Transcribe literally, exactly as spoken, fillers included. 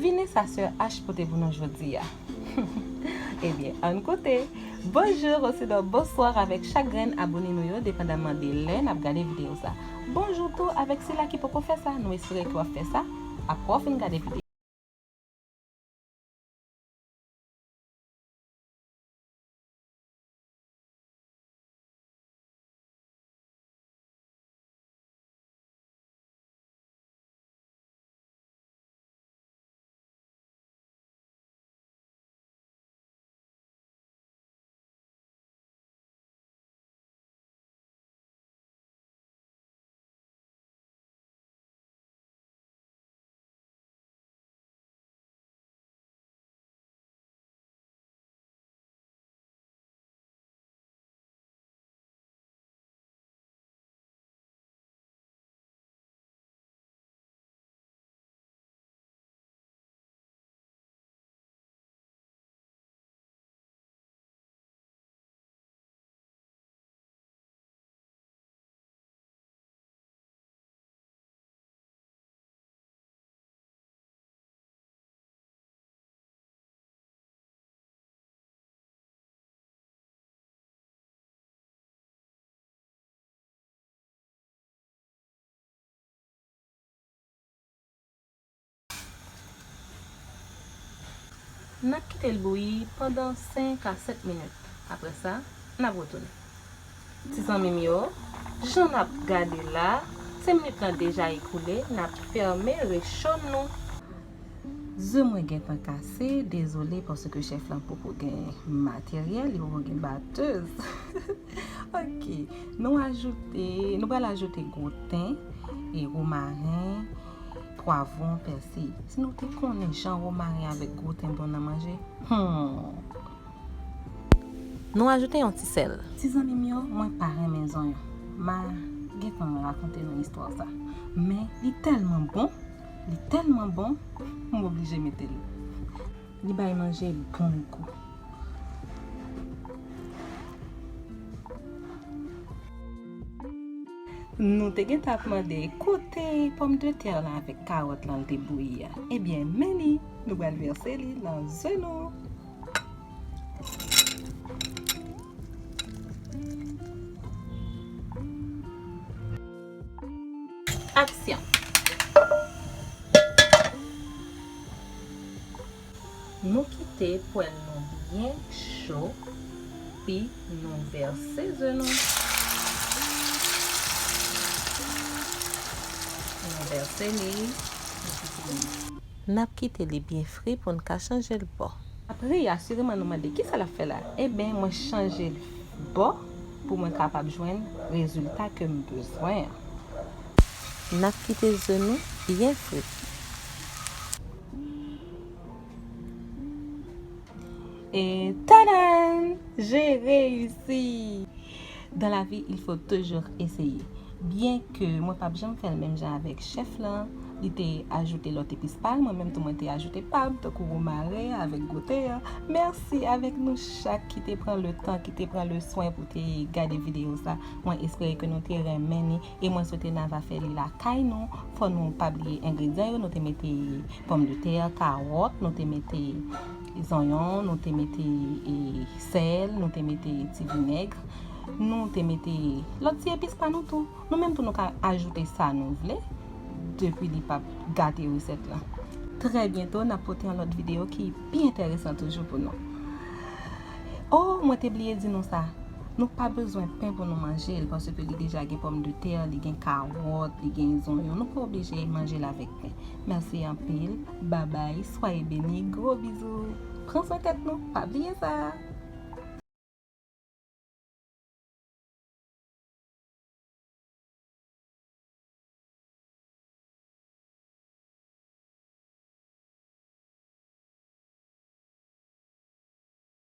Vini sa sè H pote pou nou jodi a. Ebyen, ann koute. Bonjou, osinon bonswa avèk chak grenn abone nou yo, depandaman de lè n ap gade videyo sa. Bonjou tou avèk sila ki poko fè sa, nou espere ke w ap fè sa apre w fin gade videyo. N ap kite l bouyi pandan senk a sèt minit. Apre sa, n ap retounen. Ti zanmi m yo, jan n ap gade la, senk minit lan deja ekoule, n ap fèmen recho nou. Ze mwen gentan kase, dezole paske chèf lan poko gen materyèl, li poko gen batèz. Ok, nou ajoute, nou pral ajoute gwo ten, e womaren, pwavwon, pèsi. Si nou te konnen jan womaren avèk gwo ten bon nan manje. Hmm. Nou ajoute yon ti sèl. Ti zanmi m yo, mwen pa renmen zonyon. M a gentan rakonte nou istwa sa. Men li tèlman bon, li tèlman bon, m oblije mete l. Li bay manje bon gou. Nou te gentan ap mande kote pòmdetè lan avèk kawòt lan te bouyi a. Ebyen, men li, nou pral vèse li nan ze nou. Aksyon! Nou kite pwèl nou byen cho, pi nou vèse ze nou. Nou vèse li, nou kite li. N ap kite li byen fri pou n ka chanje l bò. Apre, asireman nou mande kisa l ap fè la. Eben, mwen chanje l bò pou mwen kapab jwenn rezilta ke m bezwen an. N ap kite ze nou byen fri. Et tadam! J'ai réussi! Dans la vie, il faut toujours essayer. Byen ke mwen p ap janm fè l menm jan avèk chèf lan, li te ajoute lòt epis pa l, mwen menm tou mwen te ajoute pa m, tankou womaren avèk gwo ten an. Mèsi avèk nou chak ki te pran le tan, ki te pran le swen pou te gade videyo sa. Mwen espere ke nou te renmen li. E mwen swete n a va fè li lakay nou. Fò nou pa bliye engredyan yo. Nou te mete pòmdetè, kawòt, nou te mete zonyon, nou te mete, e, sèl, nou te mete ti vinèg, nou te mete lòt ti epis pa nou tou. Nou menm tou nou ka ajoute sa nou vle, depi li p ap gate resèt lan. Trè byento, n ap pote yon lòt videyo ki pi enteresan toujou pou nou. O, mwen te bliye di nou sa. Nou pa bezwen pen pou nou manje l, paske li deja gen pòmdetè, li gen kawòt, li gen zonyon. Nou pa oblije manje l avèk pen. Mèsi anpil. Babay, soyez bénis, gwo bizou. Pran swen tèt nou, pa bliye sa.